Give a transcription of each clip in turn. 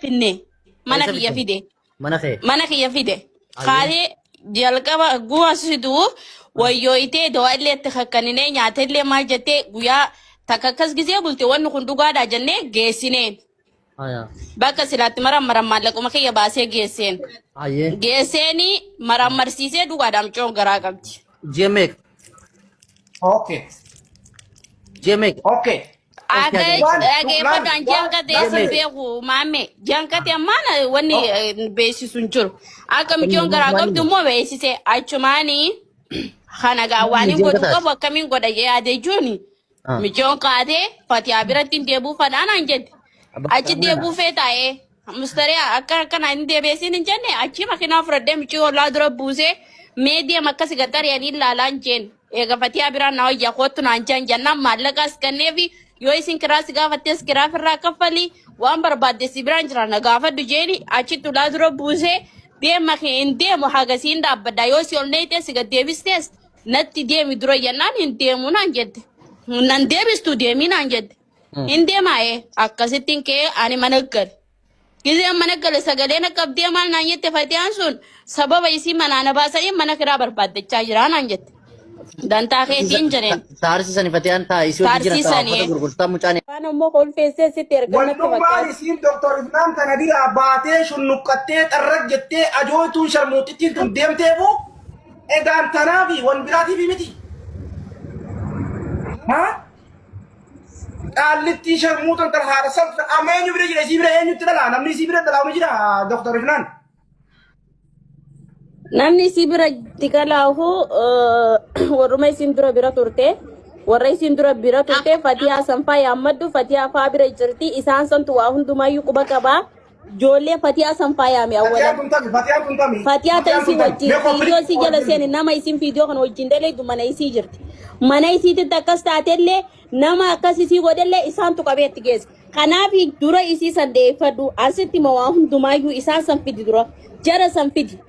Finne mana Eessa kiyya fidde? fide. Mana kee. Mana kiyya fide. Ayyee. Kaatee jalqaba guwa sidu wayyooyitee dawaa illee itti kakkaninee nyaata illee maal jettee guyyaa takka akkas gisee bulte wanni kun dhugaadhaa jennee geessineen. Aya. Bakka silaatti marammaran maallaquma kiyya baasee geesseen. Ayyee. Geesseeni marammarsiisee dhugaadhaa mucoon garaa qabdi. Ji'a meeqa? Okay. Ji'a meeqa? Okay. Akka Waan dhageeffadhaan ji'an Ji'a sin meeqa? beeku maamme ji'an kate ammaan wanni beeksisu hin jiru. Akka mucoon garaa qabdu immoo beeksise achumaanii kana gaa waan hin Ji'a godhu kataati. qabu akkamiin godha yaadee jiruuni. Ah. Micoon kaatee fatiyaa biratti hin deebi'uu fadhaan aan jette. Achi deebi'uu fee taa'ee mustariyaa akka akkana hin deebi'eesiin hin jenne achi makiinaa fudhadhee micoo ollaa dura buusee mee deem akkas gaxariyanii ilaalaa hin jeen. Eega fatiyaa biraan na wayyaa kootu naan jaan jennaan maallaqaas kenneefi yoo isin kiraa si gaafattes kiraa firraa kaffali waan barbaadde si biraan jira na gaafadhu jeeni achitti ulaa dura buusee deema hin deemu hagasiin dhaabbadha yoo si ol neeyitee si gad deebistees natti deemi dura jennaan hin deemu naan jette. Nan deebistu deemii naan jette. Hin deemaa'ee akkasittiin ka'ee ani mana gale. Gizeen mana gale sagalee na qabdee maal naan jette fatiyaan sun sababa isii manaa na baasanii mana kiraa barbaaddachaa jira naan jette. Dantaa keetiin jedheen. Taarsisani fatiyaan taa isii hojii jira taa Taarsisanii. uffata gurgurtaa mucaan Waan ammoo kolfeessee sitti erga natti Wannummaan fakkaata. isiin Dr. Ifnaan tana biraa baatee shunnuqqattee xarrag jettee ajooytuun sharmuuxittiin tun deemteefu Egaan tanaafi wan biraatiifi miti. Ha? Qaallittii sharmuuxan tan haadha salpha amma eenyu bira jira isii bira eenyutti dhalaa namni isii bira dhalaa ni jira Dr. Ifnaan. Namni isii bira itti kalaahu warruma isiin dura bira turte warra isiin dura bira turte Fatiyaa sanfaa yaammadhu Fatiyaa faa bira jirti isaan santu waa hundumaayyuu quba qabaa. Ijoollee Fatiyaa san faayaame Fatiyaan awwalan. tun tami Fatiyaan tun tami Fatiyaa ta Fatiyaan isii tun tami wajjin mee koppii fiidiyoo isii jala seeni nama isin fiidiyoo kana wajjin daleedu mana isii jirti. Mana isiititti akkas taatellee nama akkas isii godhellee isaantu qabee itti geesse. Kanaaf dura isii san dheeffadhu asitti ma waa hundumaayyuu isaan san fidi dura jara san fidi.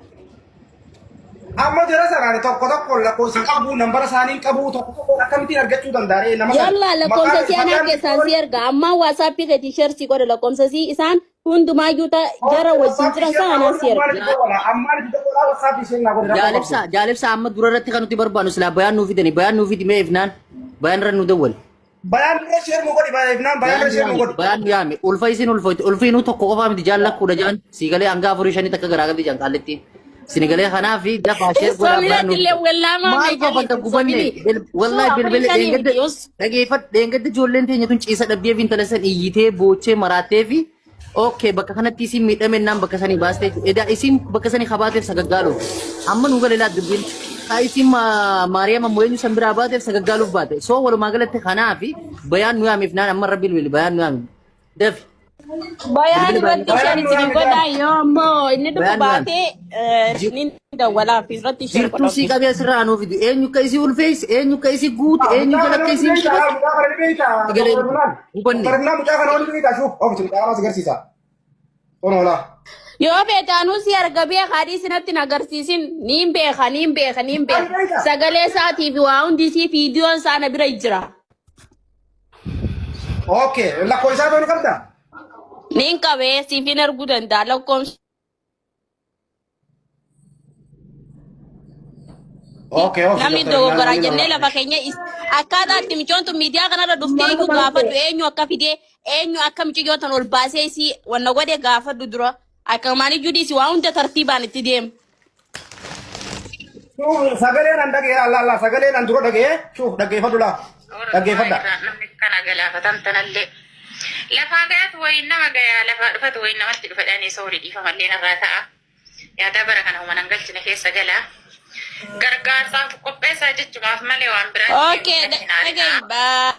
Amma jara sanaan tokko tokko lakkoofsa qabu nambara isaanii qabu tokko tokko akkamittiin argachuu danda'a ree nama sana Yalla lakkoofsa maqaan si anaa Fatiyaan keessaan si erga ammaa waasappii keetiin sheer si godha lakkoofsa si isaan hundumaayyuu ta jara Okay, wajjin WhatsApp jiran ishee sana naa anaan godhi si erga. ammaan itti dawwala ammaan itti dawwala WhatsApp ishee naa godhi rakkoo qabdu. Jaalibsa jaalibsa amma dura irratti kan nuti barbaannu silaa bayaan nuu fidani bayaan nuu fidi mee ifnaan bayaan irra nu dawwali. Bayaan irra share nu godhi bayaan ifnaan bayaan Bayaan irra nu share nu yaame godhi. bayaan nu yaame ulfa isin ulfoyti ulfiinuu tokko qofaa miti jaan lakkuudha jaan sii galee hanga afurii shanii takka garaa galti jaan qaallitti. Sini galee kanaaf dafaa share godhaa bayaan Sobinatti nuu illee fida. wallaamaa Maal meeqanii kofalta gubanne sobini. Bil- Suu wallahi afurii bilbila shanii dheengadda miti yoos. dhageeffadhu dheengadda ijoolleen teenya tun ciisa dhabdee fi intala san iyyitee boochee maraattee fi Okay, bakka kanatti isiin miidhamennaan bakka sanii baastee jechuudha. Edaa isiin bakka sanii kabaateef sagaggaaluuf. Amma nu gale laa dubbiin. Kaa isiin Maariyaam ammoo eenyu san biraa baateef sagaggaaluuf baate. So walumaa galatti kanaafi bayaan nu yaamiif naan amma rabbi bilbili bayaan nu yaami. Dafi. Bayaan Bilbila bayaan irratti Bayaan share nu isin yaami godhaa jaan. yoo ammoo inni dhufu Bayaan nu yaami. baatee ni dawwalaaf irratti share Jirtuu godhaa. sii qabee asirraa nuu fidu. Eenyu akka isii ulfeessi, eenyu akka isii guute, eenyu Mucaa jala kana akka wanti isiin beektaa qabate. mucaa kana ni beektaa Sagalee Dr. Ifnaan. hubanne. Dr. Ifnaan mucaa kana wanti beektaa shuuf ofiisi mucaa kana si agarsiisa. Kun hoolaa. Yoo feetaanuu si arga beekaa dhiisi natti hin agarsiisin niin beeka niin beeka niin Mucaa ni beeka beektaa? sagalee isaatii fi waa hundi isii fiidiyoon isaa na bira jira. Okay, lakkoofsa isaa ta'uu ni qabdaa? Niin qabee siif hin arguu danda'a lakkoofsa. Okay, ofi Namni Dr. Ifnaan dogoggoraa namni jennee nama. lafa keenya akkaataa itti micoon tun miidiyaa kanarra dhuftee iyyuu gaafadhu eenyu akka fidee eenyu akka micayyoo tan ol baasee isii wanna godhe gaafadhu dura akka maaliyyuu dhiisi waa hunda tartiibaan itti deemu. Shuuf sagaleen an dhagee alla alla sagaleen an dura dhagee shuuf dhaggeeffadhu laa dhaggeeffadha. Namni kana galaafatan tanallee. Lafaa gayaatu wayiin nama gayaa lafaa dhufatu wayiin namatti dhufa dhanii soorii dhiifamallee narraa ta'a. Yaadaa bara kana human hangalchine keessa galaa. Gargaarsaaf qopheessaa jechumaaf malee waan biraa Okay, dhagahi baa.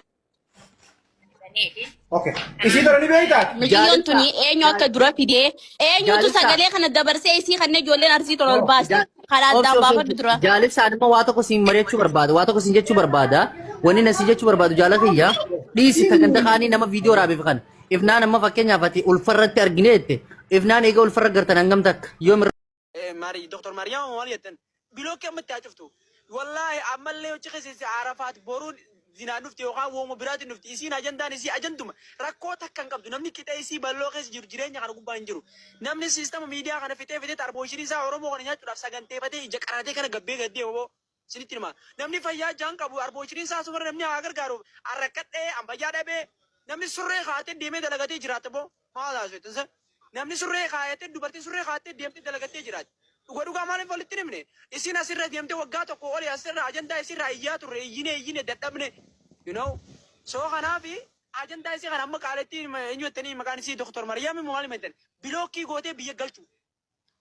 Okay. Isii tana ni beektaa? Miciyyoon tuni eenyu akka dura fidee eenyutu Jaalibsaa. sagalee kana dabarsee isii kanneen ijoolleen arsii tola ol baaste karaa addaan baafadhu dura. Jaalibsaan immoo waa tokko siin mari'achuu barbaada. Waa tokko siin jechuu barbaada. Wanni na siin jechuu barbaadu jaala kiyya. Dhiisi takanta kaanii nama viidiyoo raabeef kana. Ifnaan amma fakkeenyaaf ati ulfarratti argine jette. Ifnaan eega ulfarra gartan hangam takka. Yoom Mari Dr. Mariyaam maal jettan bilookii amma itti haa cuftu. Wallaahi ammallee hojii keessa Arafaat boruun Zinaan dhufti yookaan wooma biraatiin dhufti. Isiin ajandaan isii ajanduma rakkoo takka hin qabdu. Namni qixa isii bal'oo keessa jiru jireenya kana gubbaa hin jiru. Namni siistama miidiyaa kana fixee fixee xarbooshinii isaa Oromoo kana nyaachuudhaaf saganteeffatee ija qaratee kana gabbee gaddee oboo isinitti hima. Namni fayyaa jaan qabu arbooshinii isaa asumarra namni haa gargaaruuf arrakkadhee an fayyaa dhabee namni surree kaa'atee deemee dalagatee jiraata boo maal haasoftan san. Namni surree kaayatee dubartiin surree kaayattee deemtee dalagattee jiraatti. Dhuga dhugaa maaliif walitti hin himne? Isin asirra deemtee waggaa tokko oli asirra ajandaa isirraa iyyaa turre iyyine iyyine dadhabne. You know? So kanaaf ajandaa isii kana amma qaalettiin eenyu jettanii maqaan isii Dr. Mariyaam immoo maal himattan? Block gootee biyya galchu.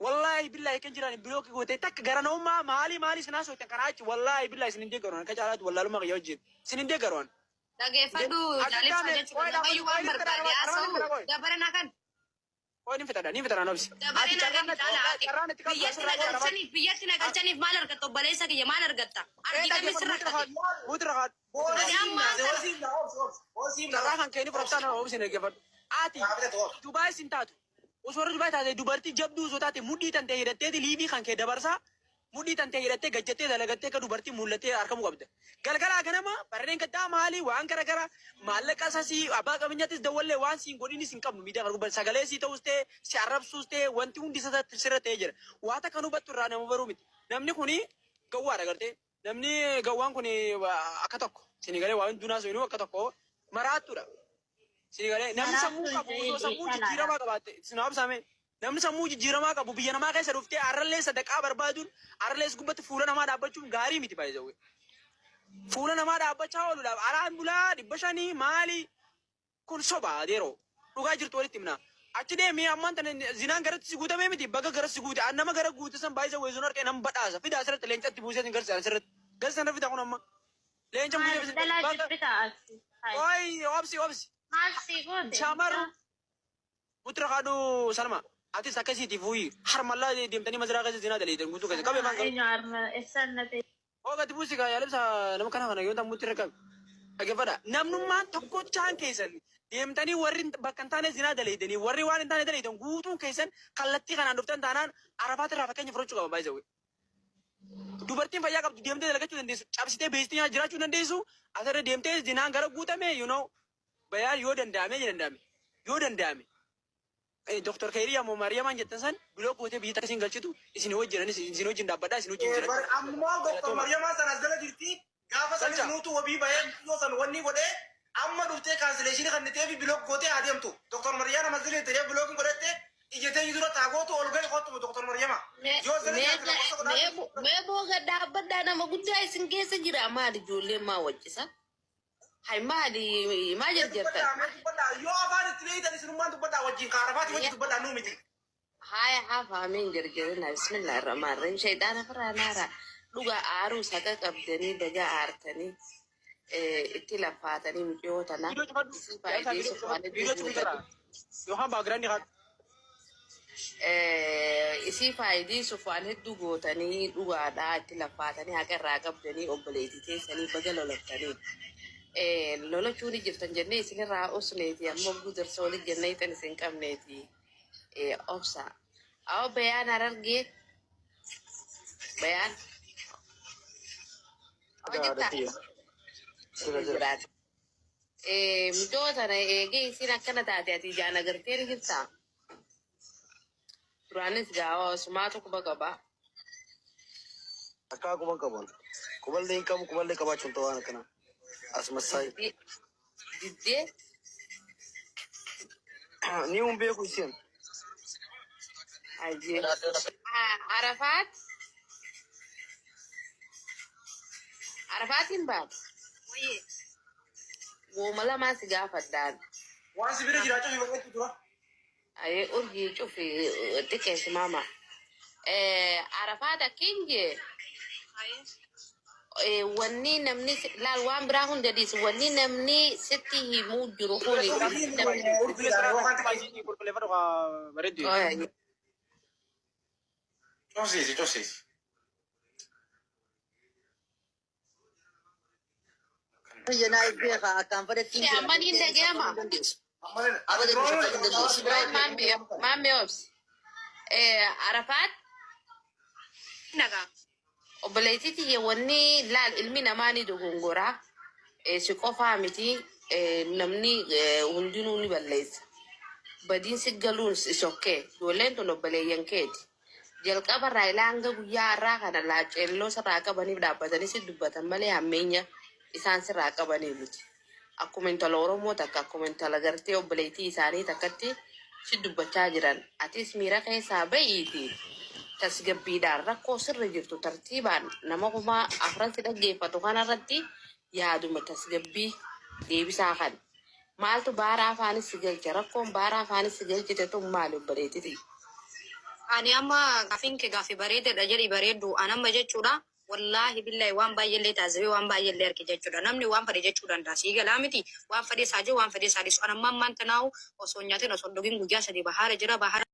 Wallaahi billaahi kan jiraan block gootee takka garana'ummaa maalii maalii sinaa soitan kanaa achi wallaahi billaahi isin hin deeggaru akka caalaatti wallaalummaa kiyya wajjin isin hin deeggaru. Dhageeffadhu Ajandaa jaalibsaa mee jechuudha. qoy Namayyuu dhaabbadhu waan qoy ni fixadha barbaade armaan ni haasa'u fixadha qoy. dabara na kan. Qoy ni fixadha ni fixadha nobsi. Ati Dabaree na carraan kan caala ati. carraan itti qabdu Biyyatti na asirraa qoy galchaniif biyyatti na galchaniif maal argatta obboleessa kiyya maal argatta? Ee Argitame dhaggeeffadhu sirra muti rakaa rakkate. muti rakaa Booda Ani siif ammaa naase, kana hoo siif na obsi, obsi, hoo siif na carraa obsi. kan keeni fudhattaa nama obsi dhaggeeffadhu. Ati Dhaabate obsi. Dubaay sin taatu osoo warra Dubaay taate dubartii jabduu osoo taate mudhii tan ta'e hidhatteeti liivii kan kee dabarsaa mudhii tan ta'e hidhattee gajjattee dalagattee akka dubartii mul'attee argamuu qabda. Galgalaa ganama barreen gaddaa maali waan gara gara maallaqa sasii abbaa qabeenyaattis dawwallee waan siin godhinis hin qabnu miidiyaa kana gubbaa sagalee sii ta'us ta'e si arrabsuus ta'e wanti hundi sirra ta'ee jira. Waa takka nu hubattu irraa nama baruu miti. Namni kuni gawwaadha gartee. Namni gawwaan kun akka tokko sini galee waan hundumaa seenuu akka tokko maraattuudha. Sini galee namni sammuu Maraattuu qabu hin osoo ta'in sammuu calaadha. jijjiiramaa qabaatte sinaaf same namni sammuu jijjiiramaa qabu biyya namaa keessa dhuftee arrallee sadaqaa barbaaduun arrallees gubbatti fuula namaa dhaabbachuun gaarii miti baay'ee. Fuula namaa dhaabbachaa ooluudhaaf araan bulaa 500 maali kun soba adeeroo dhugaa jirtu walitti himna. Achi deemee ammaan tana zinaan garatti si guutamee miti baga gara si guute nama gara guute san baay'isa weezuun harkee nama badhaasa fida asirratti leencatti buusee sin garsiisa asirratti garsiisa sana fida kun amma leenca Maal buusee dhalaa baga jibbita asi. Hai. Oi obsi obsi Maal si goote? shamarru mutra kaadhu Salma atis akkasiiti fuuyi harmallaa deemtanii maziraa keessa zinaa daleeytan guutuu keessa qabee afaan qabe. Eenyu harma eessaan na ta'e? Oo gadi buusi kaa yaalibsa nama kana kana yoo ta'an mutti irra qabe. Dhaggeeffadha. Namnummaan tokkochaan keessan deemtanii warri bakka hin taane zinaa daleeytanii warri waan hin taane daleeytan guutuun keessan kallattii kanaan dhuftan taanaan Arafaat irraa fakkeenya fudhachuu qaba baay'ee. Dubartiin fayyaa qabdu deemtee dalagachuu dandeessu cabsitee beektee jiraachuu dandeessu asirra deemtee zinaan gara guutame you know bayaan yoo danda'ame danda'ame yoo danda'ame. Dr. Kayriyaa moo Maariyamaan jettan san block gootee biyya takka isin galchitu isin wajjin isin wajjin dhaabbadhaa isin wajjin jira. Ammoo Dr. Mariyamaa sana as jala jirti. Gaafa sanis Galcha. nuutu wabii bahee yoo san wanni godhee amma dhuftee cancellation kan ta'ee fi block gootee adeemtu. Dr. Mariyaama as jala jirti block godhattee ijjatee dura taagootu ol gali kottu Dr. Mariyaama. Yoo jala jirti lakkoofsa godhaa. Mee booga dhaabbadhaa nama guddaa isin keessa jira maali ijoolleen maa wajjisa? Hai maali maa jarjartan? Dubbadhaa yoo afaan itti beeytan isinummaan dubbadhaa wajjin kaarafaati wajjin dubbadhaa nuu miti. Haya hafaameen jarjarina bismillah rahmaan rahim shayxaana firaa naara dhuga aaruu saqa qabdanii baga aartanii itti lafaatanii mucayyoo tana Viidiyoo cufadhu. isii faayidaa sufaana Viidiyoo cufu jira. Yookaan background haa. Isii faayidii sufaan hedduu gootanii dhugaadhaa itti lafaatanii haqa irraa qabdanii obboleettii teessanii baga lolattanii. Lolachuu ni jirtan jennee isinirraa osneeti ammoo gudarsa waliin jennee tan isin qabneeti obsa. Awo bayaan harargee bayaan. Awo jirta? Jiraata. Mucoo tana eegee isin akkana taate ati ijaan agartee ni jirtaa? Duraanis gaawa sumaatu quba qaba. Akkaa quban qaban. Quballee hin qabu quballee qabaachuun ta'u waan akkana. As massaayi. Diddee Ni hun beeku isheen. Ajee. Arafaat. Arafaatiin baata. Wooma lamaa si gaafadhaan. Waan si bira jiraachuu fi barbaachuu dura. Ayee urjii cufi xiqqeessi maama. Arafaat akkiin jee. Wanni namni laal waan biraa hunda dhiisi wanni namni sitti himuu jiru kuni Qulqulleeffadhu haa bareeddu. Cufsiisi cufsiisi. Biyya beekaa akkaan fedhetti hin Amma ni dhaga'ama. Maammee obsi. Arafaat Nagaa. Obboleettii tiyya wanni laal ilmi namaa ni dogongoraa. Si qofaa miti namni hundinuu ni balleessa. Badiin si galuun is okay. Ijoolleen tun obboleeyyan keeti. Jalqaba irraa ilaa hanga guyyaa har'aa kana laaceelloo sirraa qabaniif dhaabbatanii si dubbatan malee hammeenya isaan sirraa qabanii miti. Akkuma intala Oromoo takka akkuma intala gartee obboleettii isaanii takkatti si dubbachaa jiran. Atis miira keessaa ba'iiti tasgabbiidhaan rakkoo sirra jirtu tartiibaan nama 4000 si dhaggeeffatu kanarratti yaaduma tasgabbii deebisaa kan. Maaltu baara afaanis si galche? Rakkoon baara afaanis si galchite tun maali obboleettiti? Ani amma gaafiin kee gaafii bareedaadha jedhi bareeddu. An amma jechuudha wallaahi billahi waan baay'eellee taasisee waan baay'eellee arge jechuudha. Namni waan fedhe jechuu danda'a. Sii galaa miti waan fedhe isaa jiru waan fedhe isaa dhiisu. An amma ammaan tanaa'u osoo hin nyaatin osoo hin dhugin guyyaa 3 bahaara jira bahaara.